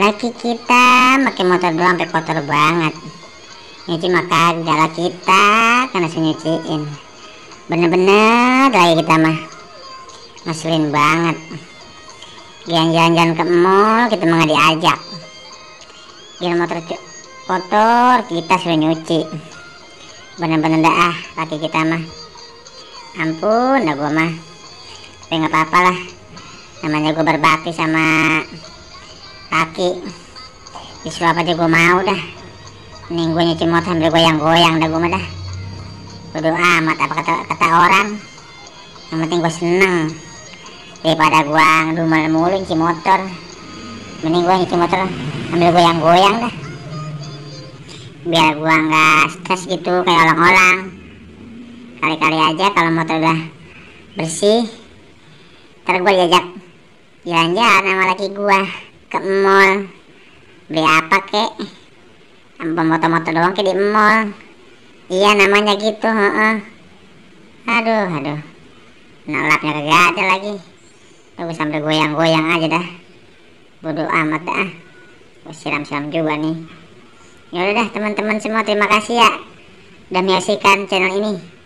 Laki kita pakai motor doang sampai kotor banget. Nyuci mah kagak, laki kita karena nyuciin. Bener-bener lagi kita mah ngeselin banget. Jalan-jalan ke mall kita mah nggak diajak. Biar motor kotor kita suruh nyuci. Bener-bener dah laki kita mah. Ampun dah gua mah. Tapi nggak apa-apa lah. Namanya gua berbakti sama laki. Disuruh apa aja gua mau dah. Mending gua nyuci motor sambil goyang-goyang dah gua mah dah. Bodo amat apa kata orang. Yang penting gua seneng. Daripada gua ngedumel mulu nyuci motor, mending gua nyuci motor sambil goyang-goyang dah. Biar gua nggak stres gitu kayak orang-orang. Kali-kali aja kalau motor udah bersih, ntar gua diajak jalan-jalan sama laki gua ke mall. Beli apa kek? Ambil motor-motor doang ke di mall. Iya namanya gitu, Aduh. Nolapnya kagak ada lagi. Tuh sampai goyang-goyang aja dah. Bodo amat dah. Gua siram-siram juga nih. Ya udah teman-teman semua, terima kasih ya udah menyaksikan channel ini.